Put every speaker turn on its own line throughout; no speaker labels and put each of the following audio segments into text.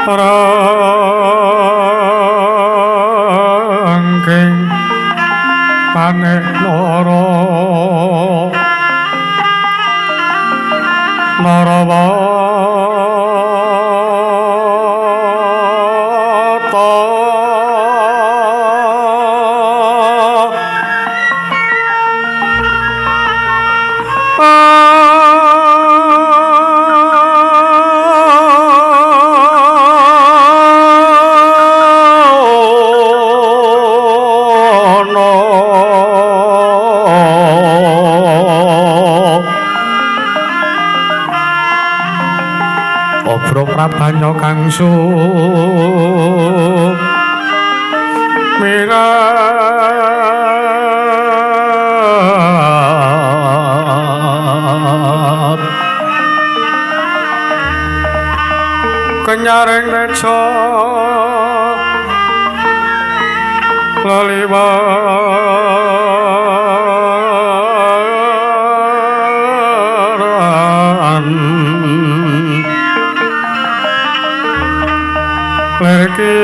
Rangking panek nara Narawata Prabanya kang sumirat kenyaring neca leliwaran lerki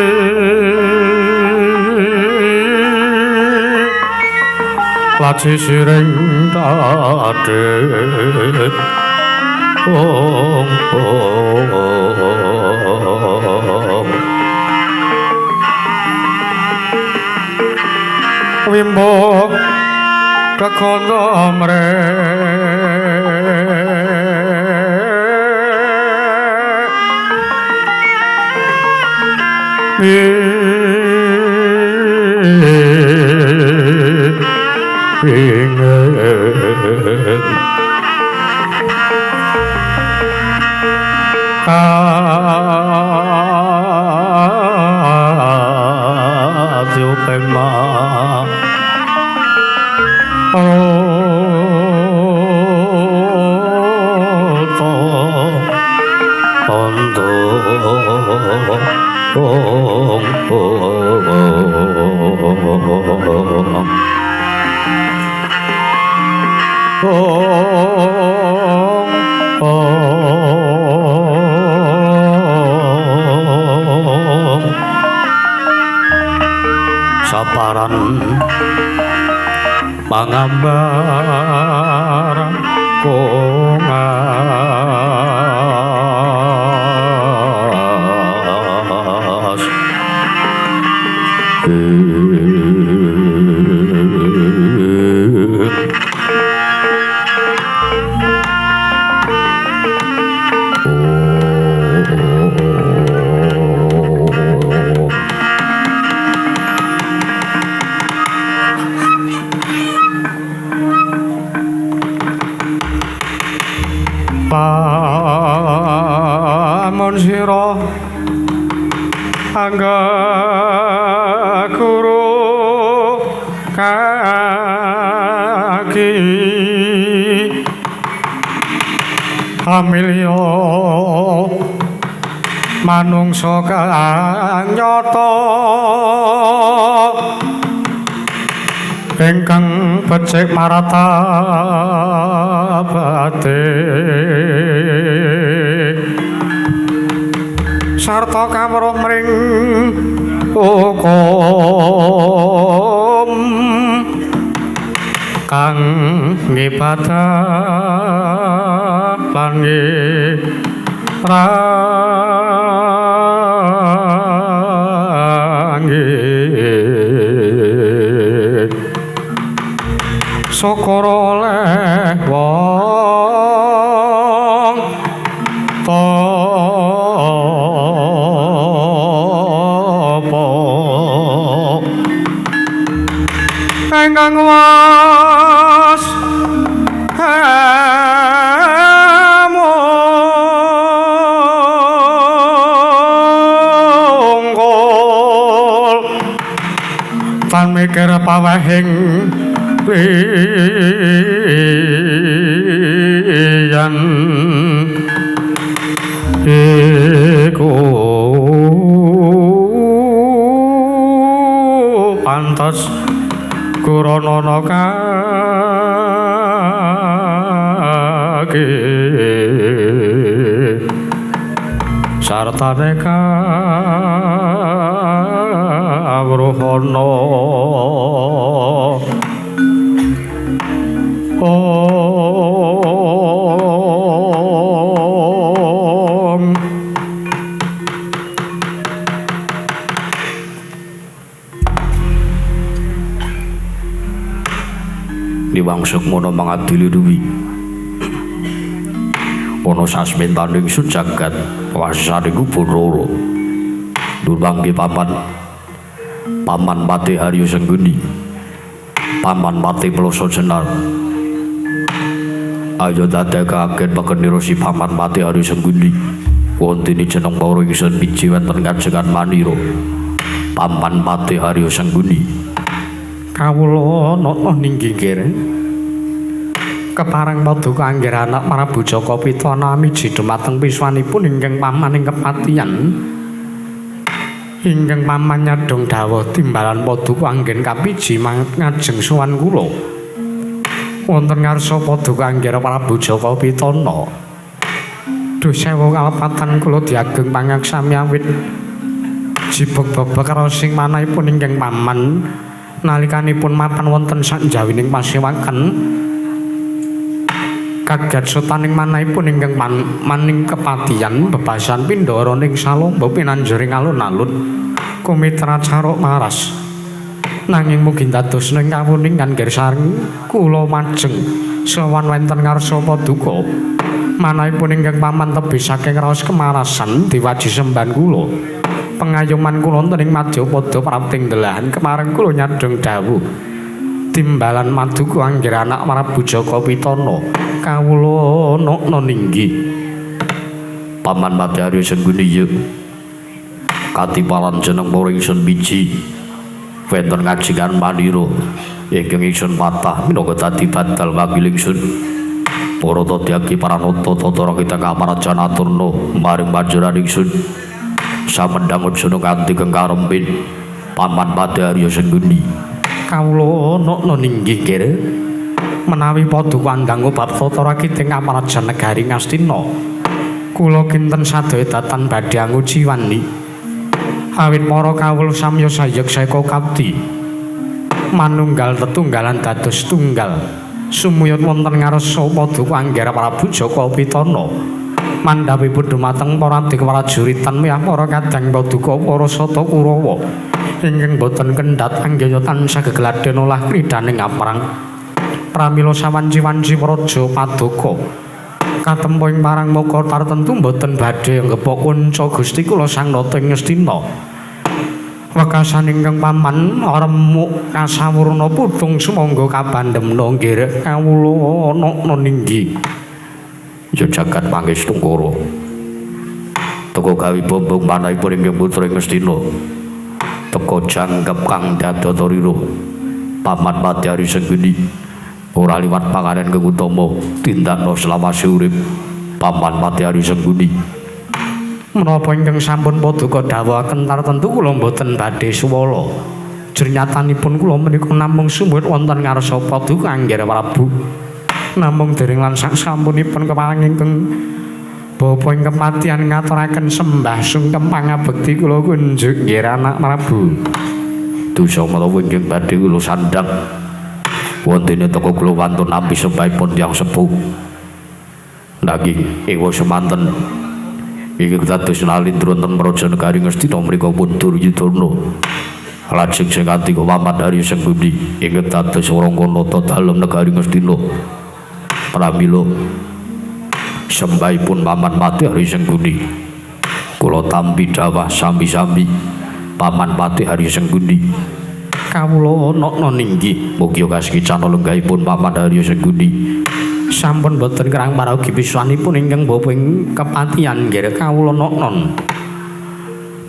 laci siring tadit ong ong wimbo kekono mrek kadyupema ong ong saparan pangambar kongas Lamun sira angga guru kaki amilya manungsa kang nyata ingkang becik martabate sarta kawruh mring hukum kang ngibadah lan ngrangi syukur oleh wong tapa ingkang was mungkul tan mikir pawehing liyan iku pantes kuranana kaki Sartane kawruhana. Om.
Liwang Sukmana mangadili duwi ana sasmentaning ingsun jagat wasane Bathara. Durmangke paman Paman Patih Haryo Sengguni, Paman Patih Ploso Jenar. Ayo dadekaken pekenira si Paman Patih Haryo Sengguni. Wontene jeneng para ingsun miji wonten kajengan manira. Paman Patih Haryo Sengguni.
Kawula nata ninggi nggih. Kepareng paduka anggir anak Prabu Jaka Pitana miji dumateng piswanipun ingkang paman ing kepatihan. Ingkang paman nyadhong dawuh timbalan paduka anggen kapiji ngajeng sowan kula. Wonten ngarsa paduka anggir Prabu Jaka Pitana. Duh sewu kalepatan kula diageng pangaksami awit jibeg bebek sing manahipun ingkang paman nalikanipun mapan wonten sakjawining pasewakan. Kaget sutaning manahipun ingkang maning kepatihan bebasan pindara ning salomba pinanjuring alun-alun kumitra caruk maras. Nanging mugi dados ning kawuningan nggih sareng kula majeng sowan wonten ngarsa paduka. Manahipun ingkang paman tebih saking raos kemarasan diwaji sembahan kula. Pengayoman kula wonten ing madyapada prapting delahan kemareng kula nyadhong dawuh timbalan maduka anggir anak Prabu Jaka Pitana. Kawula nokna ninggi.
Paman Patih Haryo Sengguni ya. Katipalan jeneng para ingsun biji wonten ngajengan manira ingkang ingsun patah minangka dadi badal wakil ingsun. Para tadyaki paranata tata kita kamarajan aturna maring panjenengan ingsun. Samendhang aja nganti kengkarempin Paman Patih Haryo Sengguni.
Kawula nokna ninggi nggih. Menawi paduka andhang bab tata rakiting kamarajan negari Ngastina, kula kinten sadaya datan badhe anguciwani. Awit para kawula samya sayek saeka kapti manunggal tetunggalan dados tunggal sumuyut wonten ngarsa paduka anggir Prabu Jaka Pitana. Mandhapipun dumateng para adik prajuritan miyah para kadang paduka para sata Kurawa ingkang boten kendhat anggaya tansah gegladhen olah kridaning aprang. Pramila sawanci-wanci praja paduka katempo ing parang muka tartentu boten badhe nggepok kunca Gusti kula Sang Nata ing Ngastina. Wekasan ingkang paman remuk kasawurna putung sumangga kabandemna nggih kawula nokna ninggi.
Ya jagat pangestungkara. Teka gawe bombong manahipun ingkang putra ing Ngastina. Teka jangkep kang dadatarira. Paman Patih Haryo Sengguni ora liwat panganen kang utama tindakna selawase urip. Paman Patih Haryo Sengguni.
Menapa ingkang sampun paduka dawuhaken tartentu kula mboten badhe suwala. Jernyatanipun kula menika namung sumut wonten ngarsa paduka anggir Prabu. Namung dereng lan sasampunipun kepareng ingkang bapa ing kepatihan ngaturaken sembah sungkem pangabekti kula kunjuk nggih anak Prabu.
Dosa menapa ingkang badhe kula sandhang wontene teka kula wantun nampi sembahipun tiyang sepuh. Nanging ewa semanten ingkang dados nalindra wonten praja negari Ngastina mriku pun Duryudana. Lajeng sing katiga Paman Haryo Sengguni ingkang dados Warangkanata dalem negari Ngastina. Pramila sembahipun Paman Patih Haryo Sengguni kula tampi dawah sami-sami Paman Patih Haryo Sengguni.
Kawula nokna ninggi.
Mugi kasekicana lenggahipun Paman Haryo Sengguni.
Sampun boten kerang paraogi piswanipun ingkang bapa ing kepatihan nggih kawula noknon.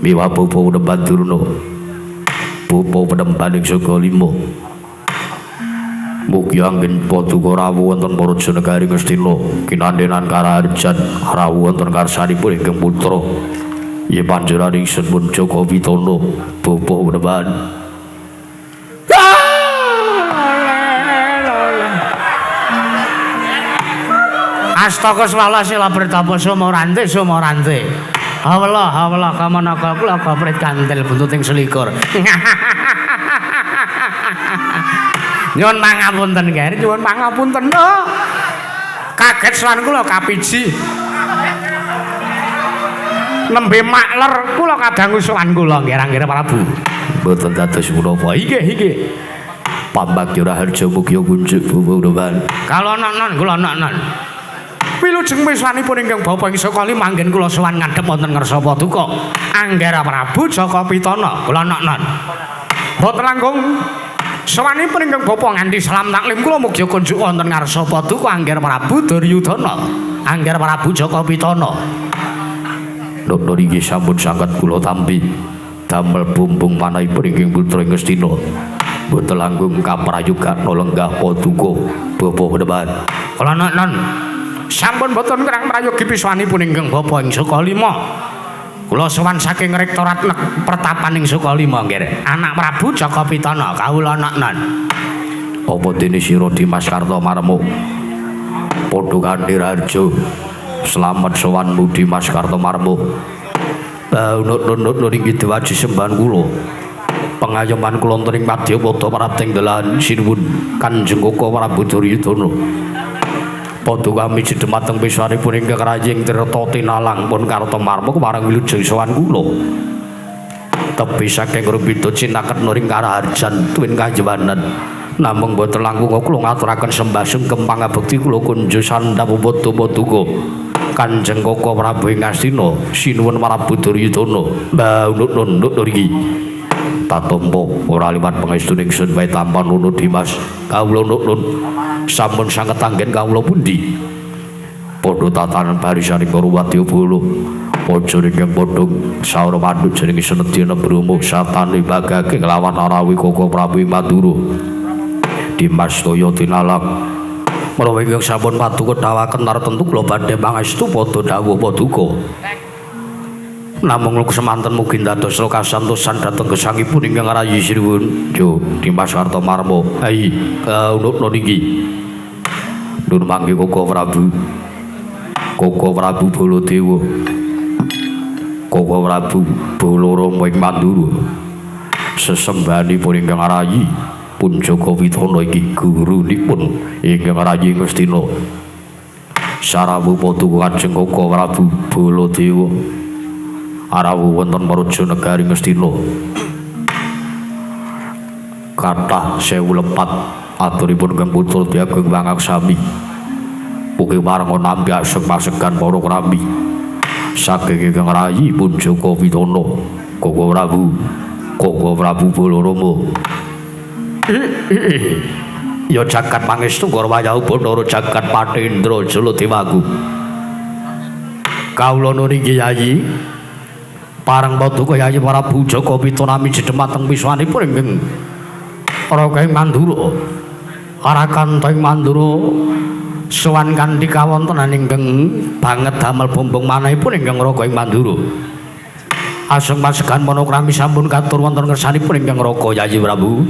Miwah bapa Penemban Durna, bapa Penemban ing Saga Lima. Mugi anggen paduka rawuh wonten praja negari Ngastina kinandenan karaharjan rawuh wonten karsanipun ingkang putra. Yen panjenengan ingsun pun Jaka Pitana bapa Penemban.
Astaka swala sila bertapa sumorante sumorante. Hawala hawala kamanaka kula gaprit kantil buntuting selikur. Nyuwun pangapunten nggih, nyuwun pangapunten. Kaget sowan kula kapiji. Nembe makler kula kadangu sowan kula nggih Anggara Prabu.
Mboten dados menapa.
Inggih inggih.
Pambagya Raharja mugi kunjuk bubuhan.
Kula nonon kula nonon. Wilujeng miswanipun ingkang bapa ing Saka manggen kula sowan ngadhep wonten ngarsa paduka Anggara Prabu Jaka Pitana kula nonon. Mboten langkung sowanipun ingkang bapa nganti salam taklim kula mugi kunjuk wonten ngarsa paduka Anggara Prabu Duryudana Anggara Prabu Jaka Pitana.
Nokno inggih sampun sanget kula tampi damel bumbung manahipun ingkang putra ing Ngastina. Mboten langkung kaprayogana lenggah paduka bapa Panembahan.
Kula nonon. Sampun boten kirang prayogi piswanipun ingkang bapa ing Sukalima. Kula sowan saking rektorat pertapan ing Sukalima nggih. Anak Prabu Jaka Pitana kawula nonon.
Apa dene sira Dimas Kartomarmo? Padha kanthi Raharja. Slamet sowanmu Dimas Kartomarmo. Nut inggih dewaji sembahan kula. Pengayoman kula wonten ing madyapada prapting dalan sinuwun Kanjeng Koko Prabu Duryudana. Padha kami dumateng piswanipun ingkang raying Tirta Tinalang pun Kartomarmo kemarang wilujeng sowan kula. Tebi saking rumpita cinaket nuring karaharjan tuwin kajewanan. Namung boten langkung kula ngaturaken sembah sungkem pangabekti kula kunjuk sandhap padha paduka. Kanjeng Koko Prabu ing Ngastina sinuwun Prabu Duryudana. Mbah nut niki. Tatampa ora liwat pangestu ingsun wae tampa nuno Dimas. Kawula nut sampun sanget anggen kawula pundi. Padha tatanan barisaning para wadyabala. Paja ingkang padha saura manduk jenenge Senedyana Brahma satane bagake nglawan Arawi Koko Prabu Mandura. Dimas Toya tinalang. Menawa ingkang sampun paduka dawaken tartemtu kula badhe pangestu padha dawuh paduka. Namung luk semanten mugi dados kasantosan dhateng gesangipun ingkang rayi sinuwun. Yo Dimas Kartomarmo. Ai unukna niki. Nur mangke Koko Prabu. Koko Prabu Baladewa. Koko Prabu Balarama ing Mandura. Sesembahanipun ingkang rayi pun Jaka Pitana iki gurunipun ingkang rayi Ngastina. Sarawu paduka Kanjeng Koko Prabu Baladewa. Arawuh wonten Praja Negari Ngastina. Kathah sewu lepat aturipun Kang Putra Diagung Wangaksami. Mugi parenga nampi aseng-asengan para krami. Saking ingkang rayi pun Jaka Pitana, Koko Prabu, Koko Prabu Balarama.
Ya jagat pangestu Garwaya Bathara jagat Patendra Jaladewaku. Kawula niki Yayi. Pareng paduka Yayi Prabu Jaka Pitana miji dumateng piswanipun ingkang Raga ing Mandura. Arakanta ing Mandura sowan kanthi kawontenan ingkang banget damel bumbung manahipun ingkang Raga ing Mandura. Aseng pasegan manokrami sampun katur wonten ngersanipun ingkang Raga Yayi Prabu.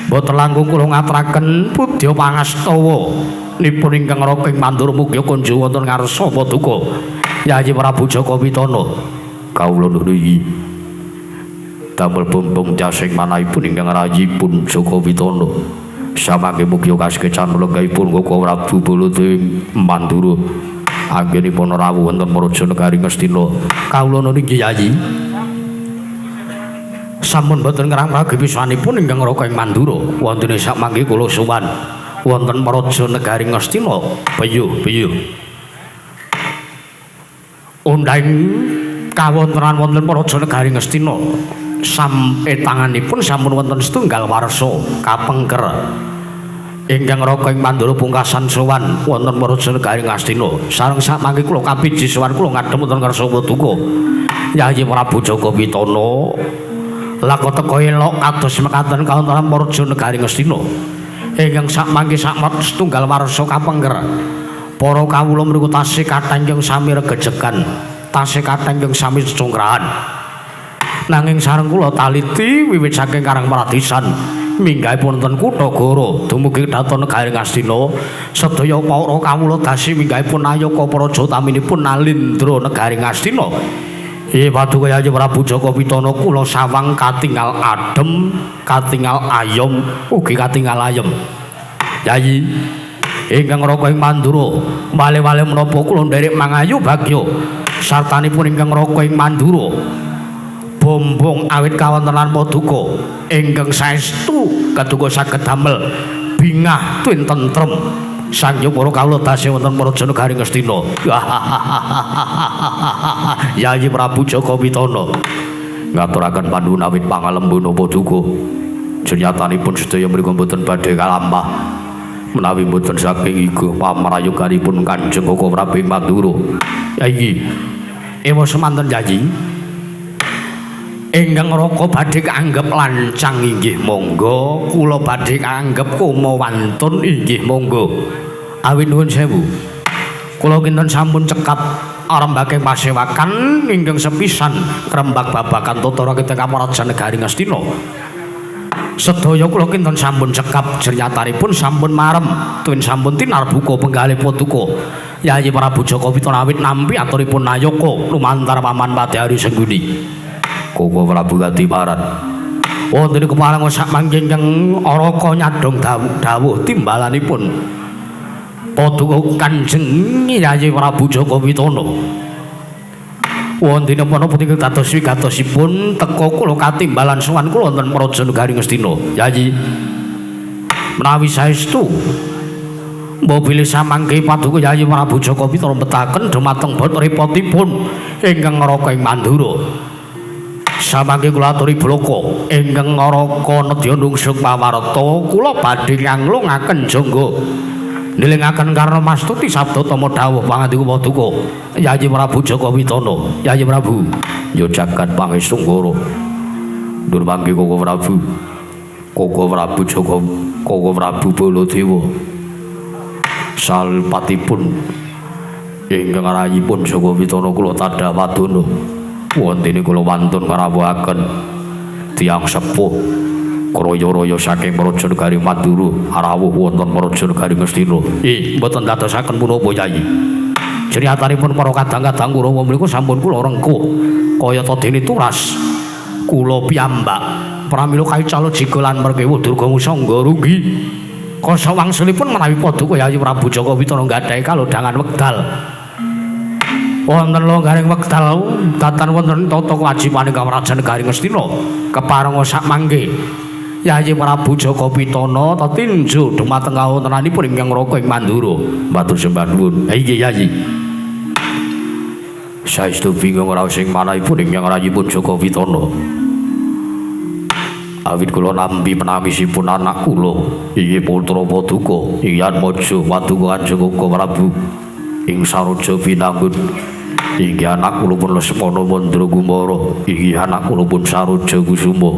Mboten langkung kula ngaturaken pudya pangastawa nipun ingkang Raga ing Mandura mugi kunjuk wonten ngarsa paduka Yayi Prabu Jaka Pitana.
Kawula niki damel bumbung jasing manahipun ingkang rayi pun Jaka Pitana. Samangke mugi kasekecan lenggahipun Koko Prabu Baladewa Mandura. Anggenipun rawuh wonten Praja Negari Ngastina.
Kawula niki Yayi. Sampun boten ngerang pragi pisanipun ingkang Raga ing Mandura. Wontene sakmangke kula sowan wonten Praja Negari Ngastina. Piyuh piyuh. Undhang kawontenan wonten Praja Negari Ngastina. Sampe tanganipun sampun wonten setunggal warsa kapengker. Ingkang Raga ing Mandura pungkasan sowan wonten Praja Negari Ngastina. Sareng sakmangke kula kapiji sowan kula ngadhep wonten ngarsa paduka Yayi Prabu Jaka Pitana. Laka teka elok kados mekaten kawontenan Praja Negari Ngastina. Ingkang sakmangke sakmet setunggal warsa kapengker. Para kawula mriku tasih kathah ingkang sami regejegan, tasih kathah ingkang sami cecungkrahan. Nanging sareng kula taliti wiwit saking Karang Pradisan minggahipun wonten kutha Goro dumugi dhateng Negari Ngastina sedaya para kawula dasi minggahipun nayaka praja utaminipun Nalindra Negari Ngastina. Paduka Yayi Prabu Jaka Pitana kula sawang katingal adem, katingal ayom, ugi katingal ayem. Yayi ingkang Raka ing Mandura, wale-wale menapa kula nderek mangayu bagya sartanipun ingkang Raka ing Mandura. Bombong awit kawontenan paduka ingkang saestu kaduka saged damel bingah tuwin tentrem. Sang Hyang para kawula tasih wonten Praja Negari Ngastina. Yayi Prabu Jaka Pitana ngaturaken panuwun awit pangalembana paduka. Jenyatanipun sedaya mriku mboten badhe kalampah menawi mboten saking iga pamrayoganipun Kanjeng Koko Prabu ing Mandura. Yayi, ewa semanten Yayi. Ingkang Raka badhe kaanggep lancang inggih monggo, kula badhe kaanggep koma wantun inggih monggo. Awit nuwun sewu. Kula kinten sampun cekap arembake pasewakan ingkang sepisan krembak babagan tata rakita Kamarajan Negari Ngastina. Sedaya kula kinten sampun cekap jernyatanipun sampun marem tuwin sampun tinarbuka penggalih paduka. Yayi Prabu Jaka Pitana awit nampi aturipun nayaka lumantar paman Padhari Sengguni.
Koko Prabu Kadiparan.
Wonten kepareng sak mangke ingkang Araka nyadhong dawuh timbalanipun paduka Kanjeng Yayi Prabu Jaka Pitana. Wonten menapa punika dados wigatosipun teka kula katimbalan sowan kula wonten Praja Negari Ngastina. Yayi, menawi saestu mbok bilih samangke paduka Yayi Prabu Jaka Pitana mbetaken dumateng bot repotipun ingkang Raka ing Mandura. Samangke kula aturi blaka ingkang Raka nedya nungsung pawarta kula badhe nganglungaken jangga nilingaken karna mastuti sabda tama dawuh pangandika paduka Yayi Prabu Jaka Pitana. Yayi Prabu
ya jagat pangestu ngara ndur mangke Koko Prabu, Koko Prabu Jaka, Koko Prabu Baladewa salpatipun ingkang rayipun Jaka Pitana kula tandha wadana. Wontene kula wantun ngrawuhaken tiyang sepuh kraya-raya saking Praja Negari Mandura rawuh wonten Praja Negari Ngastina.
Mboten dadosaken punapa Yayi. Jeriyatanipun para kadang-kadang Kurawa mriku sampun kula rengkuh kayata dene turas kula piyambak. Pramila kaicala jiga lan merkewa Durga Musangga runggi. Kasa wangsulipun menawi paduka Yayi Prabu Jaka Pitana nggadahi kalodhangan wekdal. Wonten longgaring wekdal datan wonten tata kewajibane Kamrajan Negari Ngastina keparenga sak mangke Yayi Prabu Jaka Pitana tetinju dumateng kawontenanipun ingkang Raka ing Mandura.
Matur sembah nuwun.
Inggih Yayi.
Saestu bingung raos ing manahipun ingkang rayipun Jaka Pitana. Awit kula nampi penangisipun anak kula inggih putra paduka inggih Atmaja paduka Kanjeng Koko Prabu ing Saroja Binangun. Inggih anak kula pun Lesmana Mandra Kumara, inggih anak kula pun Saroja Kusuma.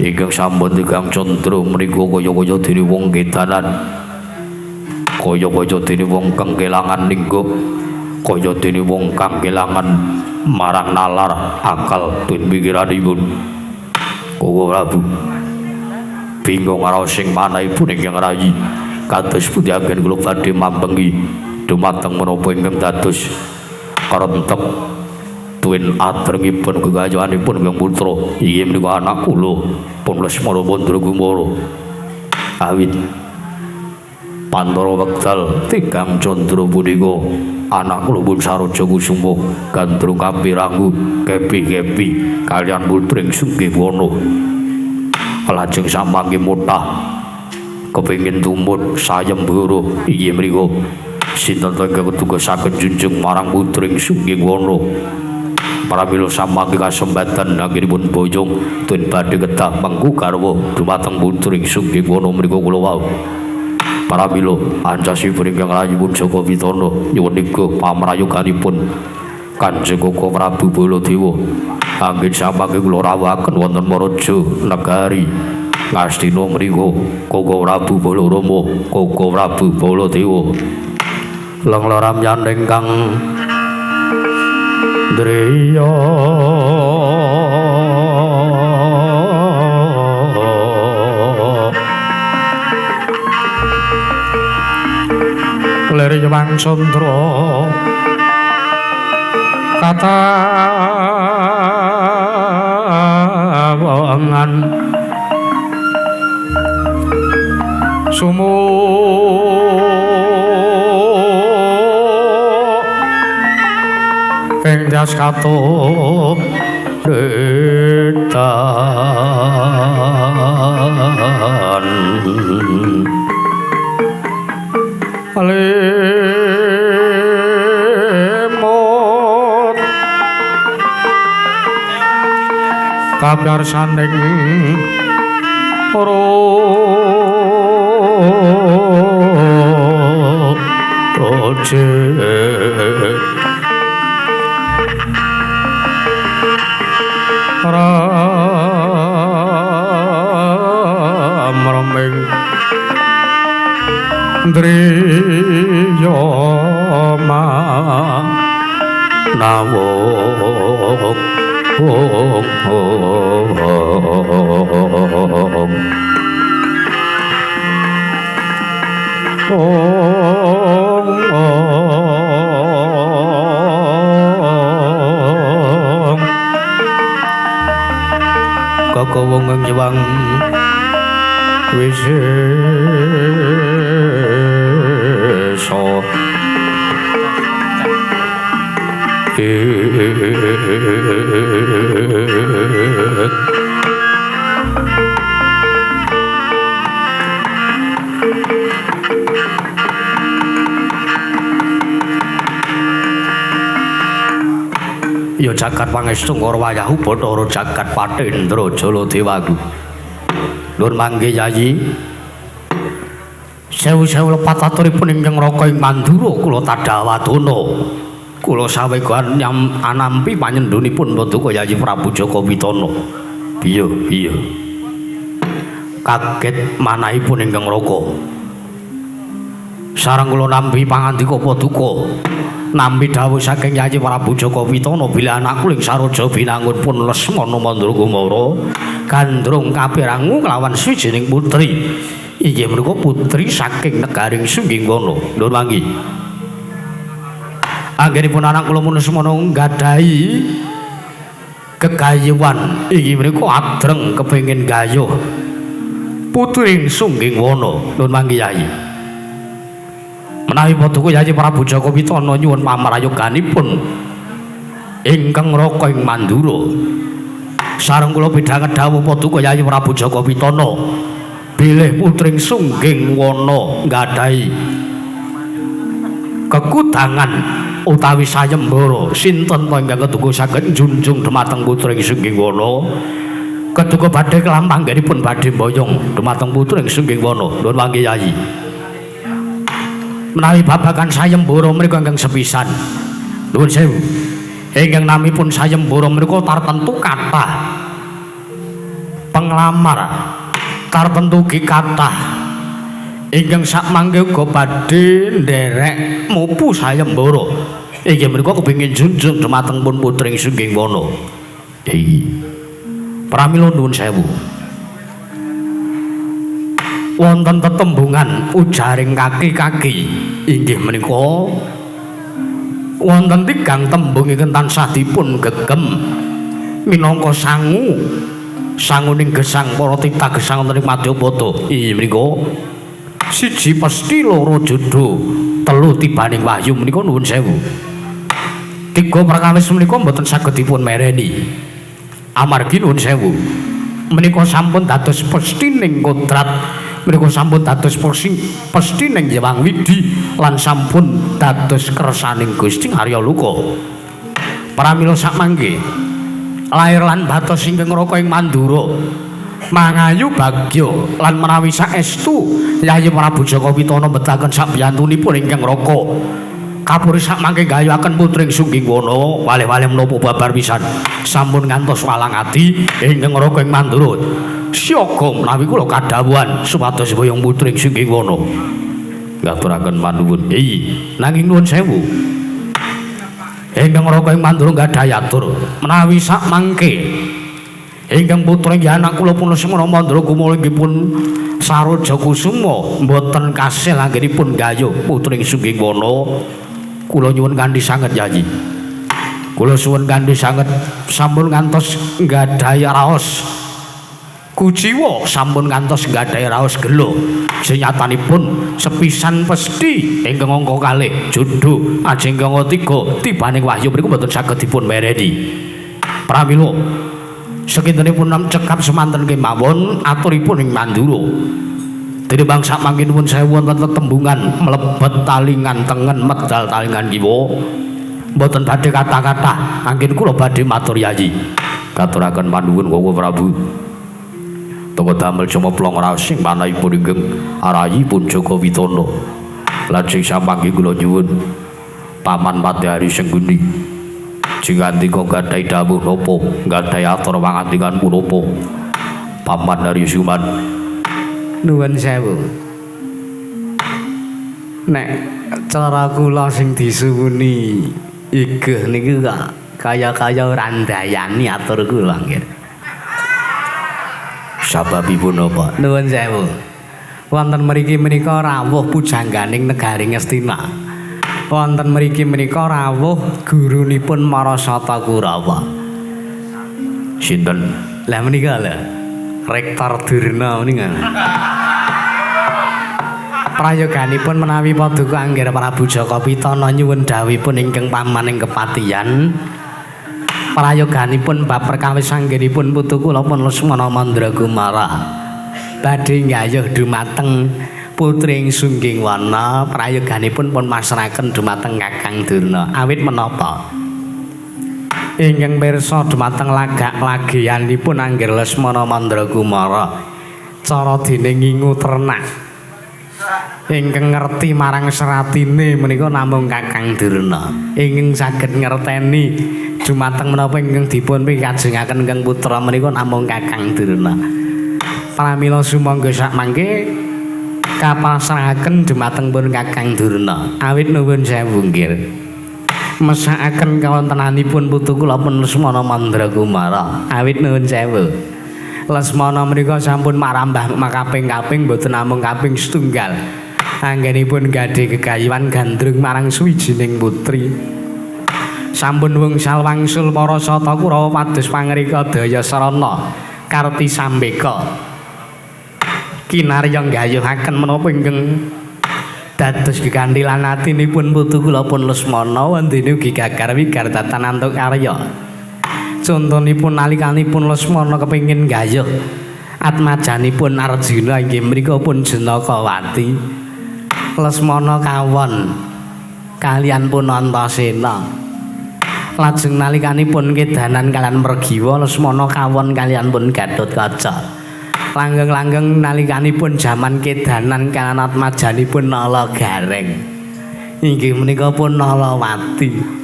Ingkang sampun tigang candra menika kaya-kaya dene wong kedanan, kaya-kaya dene wong kang kelangan lingga, kaya dene wong kang kelangan marang nalar akal tuwin pikiranipun. Koko Prabu bingung raos sing manahipun ingkang rayi kados pundi anggen kula badhe mambengi dumateng menapa ingkang dados karentep tuwin adrengipun gegayuhanipun ingkang putra. Inggih menika anak kula pun Lesmana Mandra Kumara. Awit pantara wekdal tigang candra punika anak kula pun Saroja Kusuma gandrung kapiranggu kepi-kepi kaliyan putring Sunggiwana. Lajeng samangke motah kepengin tumut sayembara. Inggih mriku sinten ta ingkang ketuga saged junjung marang putring Sunggiwana. Pramila samangke kasempatan anggenipun boyong tuwin badhe kedah mengku garwa dumateng putring Sunggiwana mriku kula wau. Pramila ancasipun ingkang rayipun Jaka Pitana nyuwun iga pamrayoganipun Kanjeng Koko Prabu Baladewa anggen samangke kula rawuhaken wonten Praja Negari Ngastina mriku Koko Prabu Balarama, Koko Prabu Baladewa.
Lengloram ingkang driya lir Yewang Candra Tatawangan sumu ing das katup retan lemot kabarsaning roje ramreming driya manawung Kakawung nyewang wisesa Ya jagat pangestu ngara wayahu Bathara jagat Patendra Jaladewaku. Nuwun mangke Yayi. Sewu-sewu lepat aturipun ingkang Raka ing Mandura kula tadhawadana. Kula sawegan anampi panyendhunipun Paduka Yayi Prabu Jaka Pitana. Piye piye. Kaget manahipun ingkang Raka. Sareng kula nampi pangandika Paduka. Nampi dawuh saking Yayi Prabu Jaka Pitana bilih anakku ing Saroja Binangun pun Lesmana Mandra Kumara gandrung kapirangu kelawan swijining putri. Inggih menika putri saking negaring Sunggingwana. Nuwun manggi. Anggenipun anak kula pun Lesmana nggadahi gegayuhan inggih menika adreng kepengin gayuh putri Sunggingwana. Nuwun manggi Yayi. Menawi Paduka Yayi Prabu Jaka Pitana nyuwun pamrayoganipun ingkang Raka ing Mandura. Sareng kula pidhanget dawuh Paduka Yayi Prabu Jaka Pitana bilih putring Sunggingwana nggadahi kekudangan utawi sayembara sinten to ingkang keduga saged njunjung dhumateng putring Sunggingwana. Keduga badhe kelampanggenipun badhe mboyong dhumateng putring Sunggingwana. Nuwun mangke Yayi. Menawi babagan sayembara menika ingkang sepisan. Nuwun sewu. Ingkang namipun sayembara menika tartentu kathah penglamar, tartentu ugi kathah ingkang sakmangke uga badhe nderek mupu sayembara. Inggih menika kepengin junjung dhumateng pun putring Sunggingwana. Iki. Pramila nuwun sewu. Wonten tetembungan ujaring kaki-kaki inggih menika wonten tigang tembung ingkang tansah dipun gegem minangka sangu sanguning gesang para titah gesang wonten ing Madyapada. Inggih menika siji pesti, loro jodoh, telu tibaning wahyu menika nuwun sewu. Tiga perkawis menika mboten saged dipun mereni amargi nuwun sewu menika sampun dados pestining kodrat, menika sampun dados pestining Hyang Widi lan sampun dados kersaning Gusti Arya Loka. Pramila sakmangke lair lan batos ingkang Raka ing Mandura mangayu bagya lan menawi saestu Yayi Prabu Jaka Pitana mbetaken sabiyantunipun ingkang Raka kapuri sakmangke gayuhaken putring Sunggingwana waleh-waleh menapa babar pisan sampun ngantos walang ati ingkang Raka ing Mandura. Siaga menawi kula kadhawuhan supados boyong putring Sunggingwana. Ngaturaken panuwun. Iya, nanging nuwun sewu. Ingkang Raka ing Mandura gadhahi atur menawi sakmangke ingkang putra inggih anak kula pun Lesmana Mandra Kumara inggih pun Saroja Kusuma mboten kasil anggenipun gayuh putring Sunggingwana. Kula nyuwun kanthi sanget Yayi.
Kula suwun kanthi sanget sampun ngantos nggadahi raos kuciwa, sampun ngantos nggadahi raos gelo. Senyatanipun sepisan pesthi ingkang angka kalih jodho ajeng angka 3 tibaning wahyu mriku mboten saged dipun mereni. Pramila sakintenipun cekap semanten kemawon aturipun ing Mandura. Tinimbang samangke nuwun sewu wonten tetembungan mlebet talingan tengen medal talingan kiwa. Mboten badhe kathah-kathah anggen kula badhe matur yayi. Katuraken panuwun Bapak Prabu. Toko damel cumeplong raos sing manahipun ingkang arahipun Jaka Witana. Lajeng samangke kula nyuwun Paman Padhari Sengguni. Jingandika gadhahi dawuh napa, gadhahi atur pangandikan punapa? Paman Hari Suman.
Nuwun sewu. Nek cara kula sing disuwuni igeh niku kok kaya-kaya ora ndayani atur kula nggih.
Sababipun napa?
Nuwun sewu. Wonten mriki menika rawuh pujangganing negari Ngastina. Wonten mriki menika rawuh gurunipun Marasata Kurawa.
Sinten?
Lah menika lho. Rektor Durna menika. Prayoganipun menawi paduka Angger Prabu Jaka Pitana nyuwun dawuhipun ingkang paman ing kepatihan. Prayoganipun bab perkawis anggenipun putu kula pun Lesmana Mandra Kumara badhe nggayuh dumateng putri ing Sungging Wana. Prayoganipun pun masrahaken dumateng Kakang Durna. Awit menapa ingkang pirsa dumateng lagak lagianipun Angger Lesmana Mandra Kumara cara dene ngingu ternak ingkang ngerti marang seratine menika namung Kakang Durna. Ingkang saged ngerteni dumateng menapa ingkang dipun pikajengaken ingkang putra menika namung Kakang Durna. Pramila sumangga sakmangke kapasrahaken dumateng pun Kakang Durna. Awit nuwun sewu nggih. Mesakaken kawontenanipun putu kula pun Lesmana Mandra Kumara. Awit nuwun sewu. Lesmana menika sampun marambah makaping-kaping mboten namung kaping setunggal. Anggenipun gadhe gegayuhan gandrung marang suwijining putri. Sampun wungsal wangsul para sata Kurawa pados pangrika daya sarana Karti Sambeka. Kinarya nggayuhaken menapa ingkang dados geganthilan atinipun putu kula pun Lesmana wondene ugi gagar wigar datan antuk karya. Contonipun nalikanipun Lesmana kepengin nggayuh atmajanipun Arjuna inggih mriku pun Janakawati. Lesmana kawon kalian pun Antasena. Lajeng nalikanipun kedanan kalian Mergiwa Lesmana kawon kalian pun Gatotkaca. Langgeng-langgeng nalikanipun jaman kedanan kalian atmajanipun Nala Gareng. Inggih menika pun Nalawati.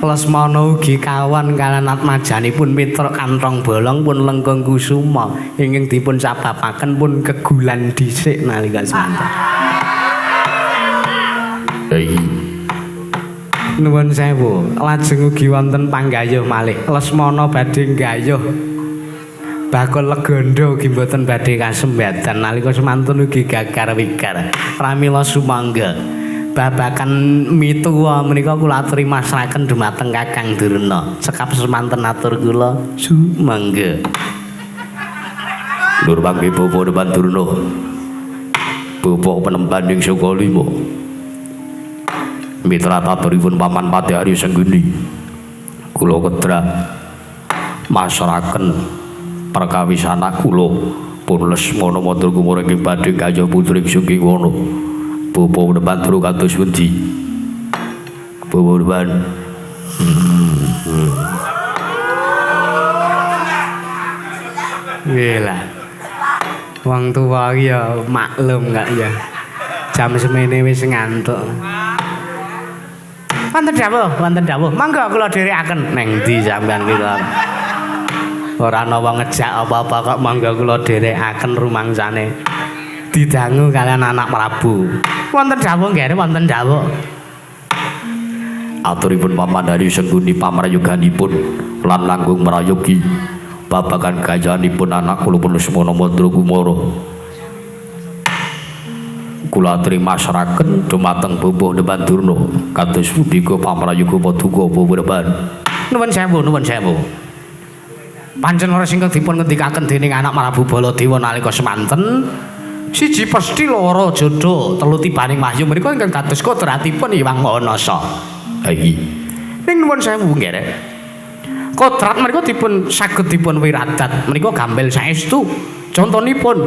Lesmana ugi kawon kalian atmajanipun Mitra Kanthong Bolong pun Lengkung Kusuma ingkang dipun sababaken pun kegulan dhisik nalika semanten. Nuwun sewu, lajeng ugi wonten panggayuh malih. Lesmana badhe nggayuh bakul legondo ugi mboten badhe kasembadan nalika semanten ugi gagar wigar. Pramila sumangga babakan mituwa menika kula aturi masrahaken dumateng Kakang Durna. Cekap semanten atur kula sumangga.
Nur mangke bapa depan Durna. Bapa penemban ing Sukalima. Mitra taturipun Paman Padhari Sengguni. Kula kedra masrahaken perkawis anak kula pun Lesmana Mandra Kumara ingkang badhe gayuh putri Sungging Wana. Bapa depan Durna kados pundi? Bapa depan.
Nggih lah. Wong tuwa iki ya maklum gak ya. Jam semene wis ngantuk. Wonten dawuh, wonten dawuh. Monggo kula dherekaken. Neng ndi sampean iki to? Ora ana wong ngejak apa-apa kok monggo kula dherekaken rumangsane. Didangu kalian anak Prabu. Wonten dawuh nggih, wonten dawuh.
Aturipun Paman Hari Sengguni pamrayoganipun lan langkung mrayogi babagan gayanipun anak kula pun Lesmana Mandra Kumara. Kula aturi masraken dumateng Bubuh Deban Durna kados punika pamrayuga paduka Bubuh Deban.
Nuwun sewu, nuwun sewu. Pancen ora ingkang dipun ngendikaken dening anak Prabu Baladewa nalika semanten siji pesthi loro jodoh telu tibaning wahyu menika ingkang dados kodratipun Hyang Maha Nasa.
Ha iki.
Ning nuwun sewu nggih rek. Kodrat menika dipun saged dipun wiradat menika gambel saestu. Contonipun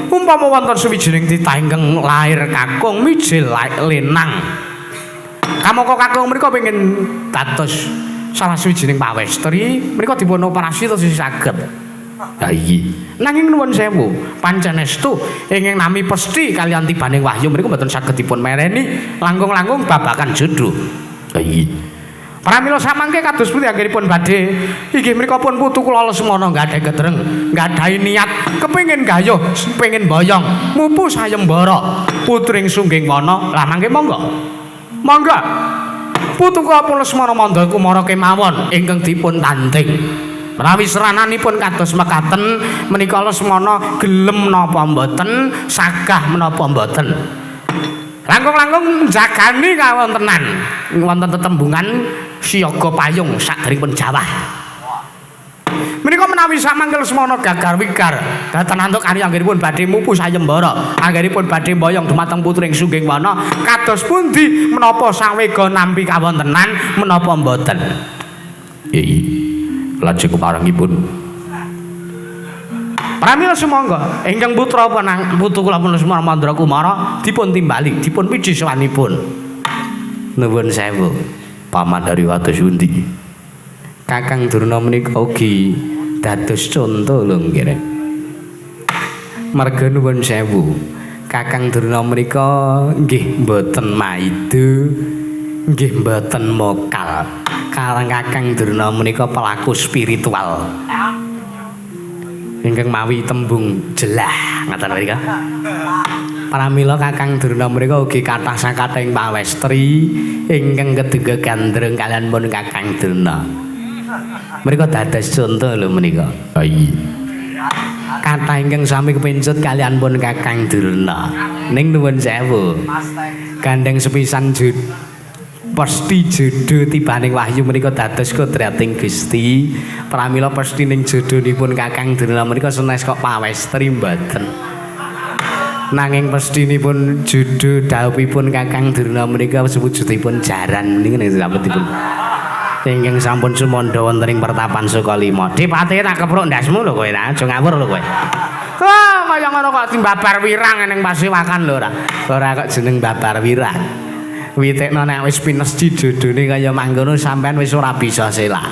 umpama wonten suwijining titah ingkang lair kakung mijil lenang. Kamangka kakung menika pengin dados salah suwijining pawestri, menika dipun operasi terus saged.
Ha iki.
Nanging nuwun sewu, pancen estu ingkang nami pesthi kaliyan tibaning wahyu menika mboten saged dipun mereni langkung-langkung babagan jodho.
Ha iki.
Pramila samangke kados pundi anggenipun badhe inggih menika pun putu kula Lesmana gadhahi ketreng, gadhahi niat kepengin gayuh, pengin boyong, mupu sayembara putring Sungging Wana. Lah mangke monggo. Monggo. Putu kula pun Lesmana Mandha Kumara kemawon ingkang dipun tanding. Menawi serananipun kados mekaten menika Lesmana gelem napa mboten, sagah menapa mboten. Langkung-langkung njagani kawontenan wonten tetembungan siaga payung saderengipun jawah. Menika menawi samangke Lesmana gagar wigar dhateng antuk karya anggenipun badhe mupu sayembara, anggenipun badhe mboyong dumateng putring Sungging Wana, kados pundi menapa sawega nampi kawontenan menapa mboten?
Iki lajeng keparengipun.
Pramila sumangga ingkang putra penang putu kula pun Lesmana Mandra Kumara dipun timbali, dipun piji sowanipun. Nuwun sewu.
Paman dari wados pundi?
Kakang Durna menika ugi dados conto lho nggih. Marga nuwun sewu. Kakang Durna menika nggih mboten maido, nggih mboten mokal. Karang Kakang Durna menika pelaku spiritual. Ingkang mawi tembung jelah ngaten mrika. Pramila Kakang Durna menika ugi kathah sakathahing pawestri ingkang keduga gandrung kaliyan pun Kakang Durna. Menika dados conto lho menika.
Ha iki.
Kathah ingkang sami kepencut kaliyan pun Kakang Durna. Ning nuwun sewu. Gandeng sepisan pasti jodoh tibaning wahyu menika dados kodrating Gusti. Pramila pasti ning jodhonipun Kakang Durna menika senes kok pawestri mboten. Nanging pestinipun jodoh dhawuhipun Kakang Durna menika sewujudipun jaran menika ning dipun ingkang sampun sumandha wonten ing pertapan Sukalima. Dipate tak kepruk ndasmu lho kowe ta, aja ngawur lho kowe. Wah, kaya ngono kok timbabar wirang ning pasewakan lho ora. Ora kok jeneng babar wirang. Witekno nek wis pinesthi jodhone kaya mangkono sampean wis ora bisa selak.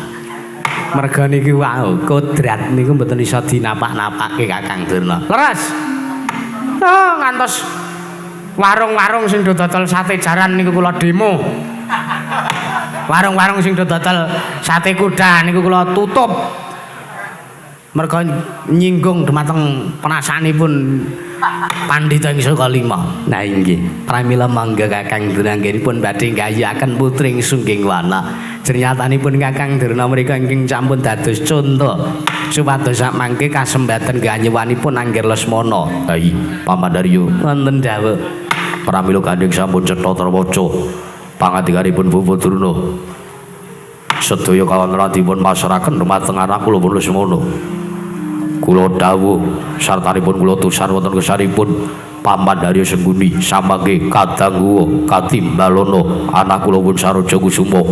Merga niki wau kodrat niku mboten iso dinapak-napake Kakang Durna. Leres. Oh, ngantos warung-warung sing do dodol sate jaran niku kula demo. Warung-warung sing do dodol sate kuda niku kula tutup. Merga nyinggung dumateng penasanipun pandhita ing Sukalima. Nah inggih, pramila mangga Kakang Durna anggenipun badhe nggayuhaken putring Sungging Wana. Jernyatanipun Kakang Durna menika ingkang sampun dados conto supados samangke kasembaten ganyuwanipun Angger Lesmana.
Ha iki Paman Daryo
wonten dawuh.
Pramila gandeng sampun cetha terwaca pangandikanipun Bapak Durna. Sedaya kawontenan dipun pasrahaken dumateng anak kula pun Lesmana. Kula dawuh sartanipun kula tusan wonten kesanipun Paman Daryo Sengkuni samangke kadangguwa katimbalono anak kula pun Saroja Kusuma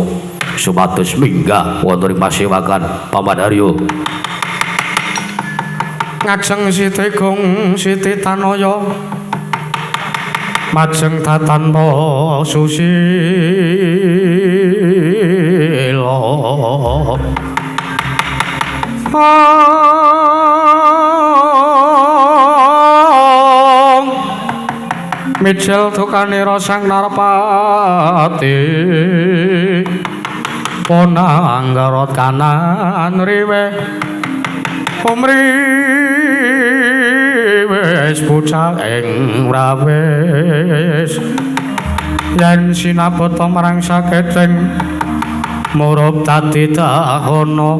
supados minggah wonten ing pasewakan Paman Daryo.
Ngajeng Siti Gong Siti Tanaya majeng tatanpa susila. Mijil dukanira sang narpati ponanggarot kanan riwe pumriwis bocah ing rawis yen sinabata marang saketing murup dadi dahana.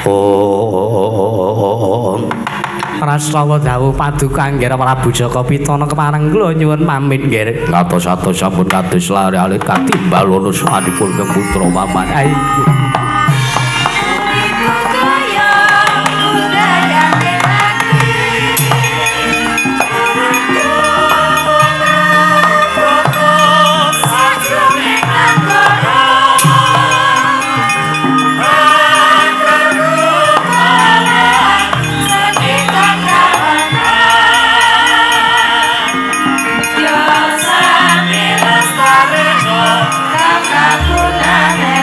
Om. Prastawa dawuh paduka Anggara Prabu Jaka Pitana kepareng kula nyuwun pamit nggih.
Ngatos-atos sampun kados lare alit katimbal nuswanipun keng putra paman.
Ayo.
Kang kagunane.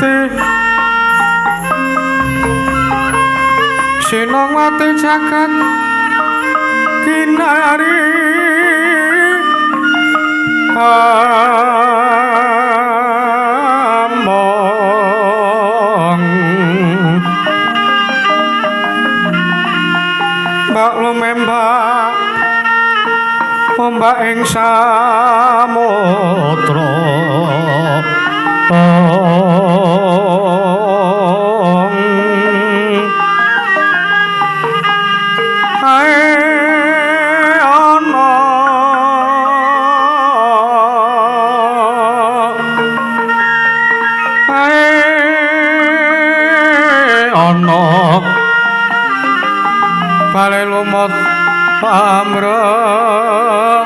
Sinongwati Sinongwati jagat kinari among mbak lumembak ombak ing samudra bale lumut pamrek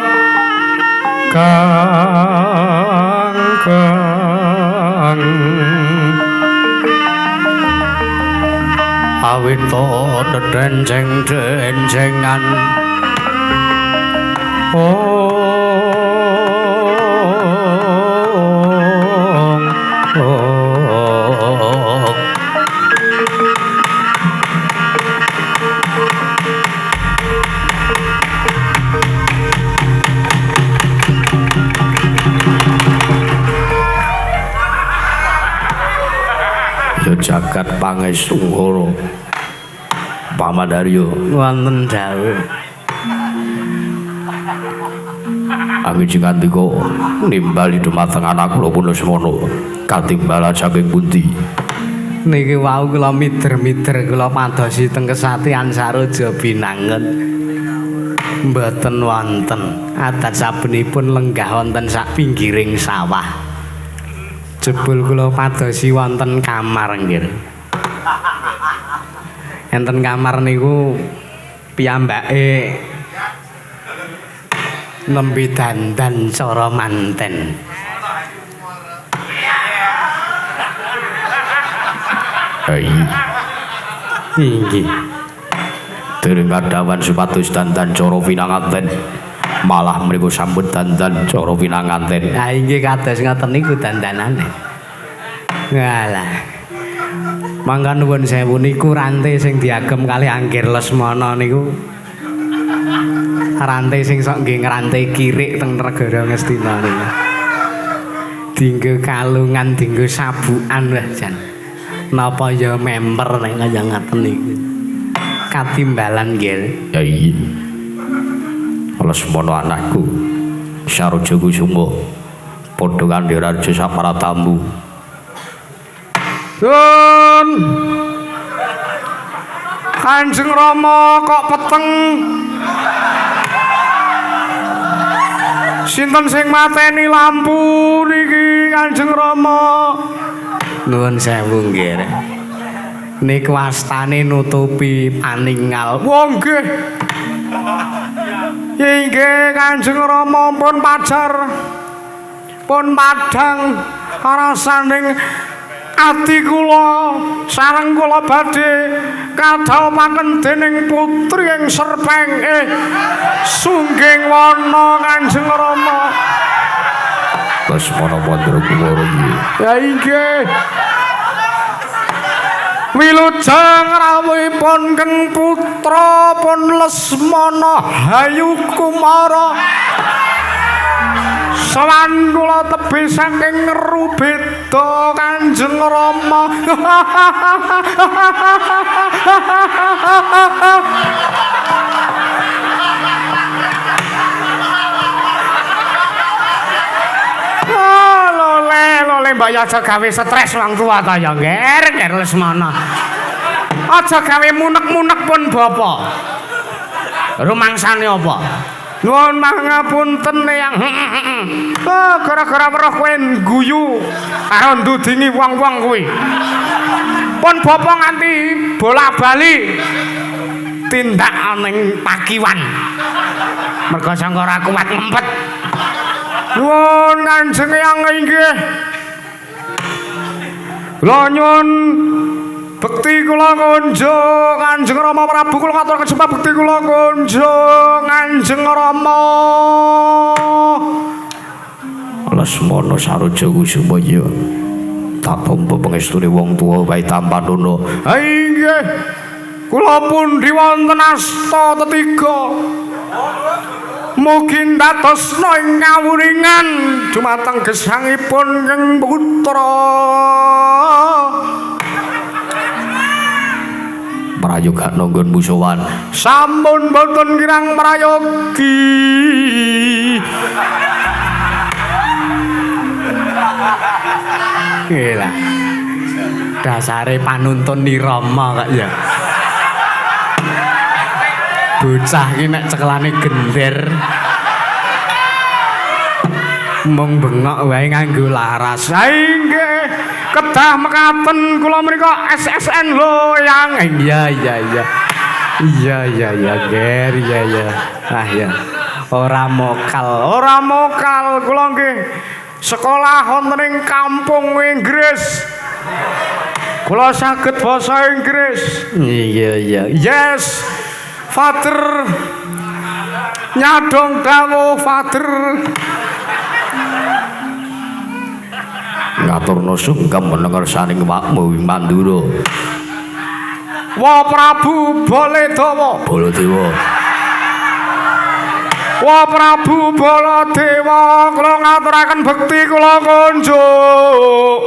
kang kang
awita dedenceng-dencengan jagat pangestungkara Pamandarya
wonten dawuh
angin sing ngandika nimbali dumateng anak kula pun Lesmana katimbalan saking pundi
niki wau kula mider-mider kula padosi teng kesatian Saroja Binangun mboten wonten adat sabenipun lenggah wonten sak pinggiring sawah. Jebul kula padosi wonten kamar nggih. Enten kamar niku piyambake nembe dandan cara manten.
Hei.
Inggih.
Dereng kadawan supados dandan cara pinanganten. Malah mriku sampun dandan cara pinanganten.
Ha inggih kados ngoten niku dandanane. Walah. Mangga nuwun sewu niku rante sing diagem kalih Anggir Lesmana niku. Rante sing sok nggih ngrante kirik teng negara Ngastina niku. Dinggo kalungan, dinggo sabukan wah jan. Napa ya memper nek kaya ngaten niku. Katimbalan nggih.
Ya iya. Lesmana anakku Saroja Kusuma padha kanthi raja saparatamu.
Nun Kanjeng Rama kok peteng. Sinten sing mateni lampu niki Kanjeng Rama? Nuwun sewu nggih. Niku astane nutupi paningal. Wah nggih. Inggih Kanjeng Rama pun pajar pun padhang rasaning ati kula sareng kula badhe kadhawuhaken dening putri ing Serpeng Sungging wana Kanjeng Rama.
Lesmana Mandra Kumara
ya inggih. Wilujeng rawuhipun Keng Putra pun Lesmana Hayu Kumara. Sowan kula tebih saking Rubeda Kanjeng Rama. Lole, lole mbok ya aja gawe stres wong tua ta ya, Nger, Nger Lesmana. Aja gawe munek-munek pun bapa. Rumangsane apa? Nuwun mangapunten Eyang. Oh, gara-gara weruh kowe guyu karo ndudingi wong-wong kuwi. Pun bapa nganti bola-bali tindak ning pakiwan. Merga sangka ora kuat ngempet. Nuwun Kanjeng Eyang inggih. Kula nyuwun bekti kula kunjung Kanjeng Rama Prabu kula ngaturaken sembah bekti kula kunjung Kanjeng Rama.
Lesmana Saroja Kusuma ya. Tak tampa pangestune wong tuwa wae tampanono.
Ha inggih. Kula pundi wonten asta tetiga. Mugi ndadosna ing kawuningan dumateng gesangipun ing putra.
Prayoga nanggon musuhan.
Sampun boten kirang prayogi. Gila. Dasare panuntun nirama kok ya. Bocah iki nek cekelane gender mung bengok wae nganggo laras. Ha inggih, kedah mekaten kula menika SSN lho yang. Iya iya iya. Iya iya iya, Ger, iya iya. Ah ya. Ora mokal, ora mokal kula nggih. Sekolah wonten ing kampung Inggris. Kula saged basa Inggris. Iya iya. Yes. Father. Nyadong dawuh Father.
Ngaturna sungkem menengersaning wakmu ing Mandura.
Wa Prabu Baladewa.
Baladewa.
Wa Prabu Baladewa, kula ngaturaken bekti kula kunjuk.